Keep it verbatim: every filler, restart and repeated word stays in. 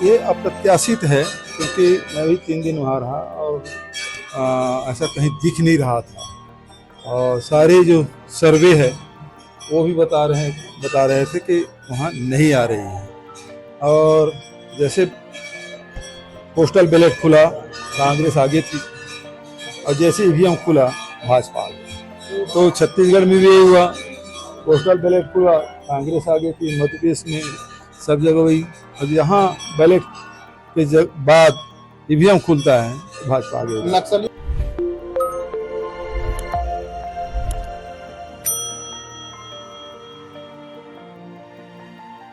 ये अप्रत्याशित है, क्योंकि मैं भी तीन दिन वहाँ रहा और आ, ऐसा कहीं दिख नहीं रहा था। और सारे जो सर्वे है, वो भी बता रहे हैं, बता रहे थे कि वहाँ नहीं आ रही है। और जैसे पोस्टल बैलेट खुला, कांग्रेस आगे थी, और जैसे ईवीएम खुला, भाजपा आ गई। तो छत्तीसगढ़ में भी यही हुआ, पोस्टल बैलेट खुला, कांग्रेस आगे थी, मध्य प्रदेश में सब जगह वही। अब यहाँ बैलेट के जग-, बाद ईवीएम खुलता है, भाजपा आगे हुआ। नक्सली